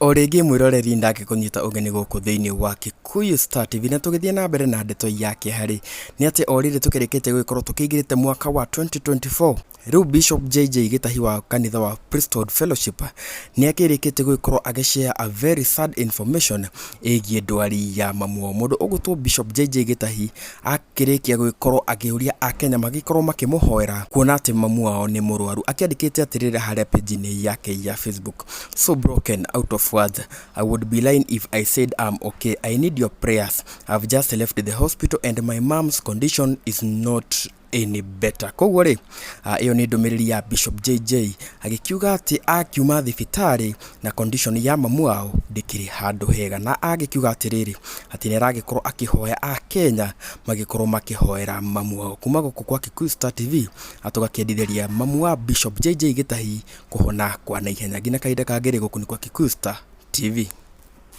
O rĩngĩ mwĩroreri ndangĩkũnyita ũgeni gũkũ thĩinĩ wa Kikuyu Star TV, na tũgĩthiĩ na mbere na ndeto ya kĩeha-rĩ, nĩ atĩ o rĩrĩ tũkĩrĩkĩtie gũgĩkorwo tũkĩingĩrĩte mwaka wa 2024, rĩu Bishop JJ Gĩtahi wa kanitha wa Priesthood Fellowship nĩ akĩrĩkĩtie gũgĩkorwo agĩ share a very sad information ĩgiĩ ndwari ya mamu wao. Mũndũ ũgwĩtwo Bishop JJ Gĩtahi akĩrĩkia gũgĩkorwo akĩũria Akenya magĩkorwo makĩmũhoera kuona atĩ mamu wao nĩ mũrwaru, akĩandĩkĩte atĩrĩrĩ harĩa page-inĩ yake ya Facebook: "So broken, out of words. I would be lying if I said I'm okay. I need your prayers. I've just left the hospital and my mom's condition is not any better." Koguo rĩ, ĩyo nĩ ndũmĩrĩri ya Bishop JJ agĩkiuga atĩ akiuma thibitarĩ na condition ya mamu wao ndĩkĩrĩ handũ hega, na agĩkiuga atĩrĩrĩ atĩ nĩ aragĩkorwo akĩhoya Akenya magĩkorwo makĩhoera mamu wao. Kuma gũkũ kwa Kikuyu Star TV tũgakĩendithĩria mamu wa Bishop JJ Gĩtahi kũhona kwa naihenya. Nginya kahinda kangĩ rĩ, gũkũ nĩ kwa Kikuyu Star TV.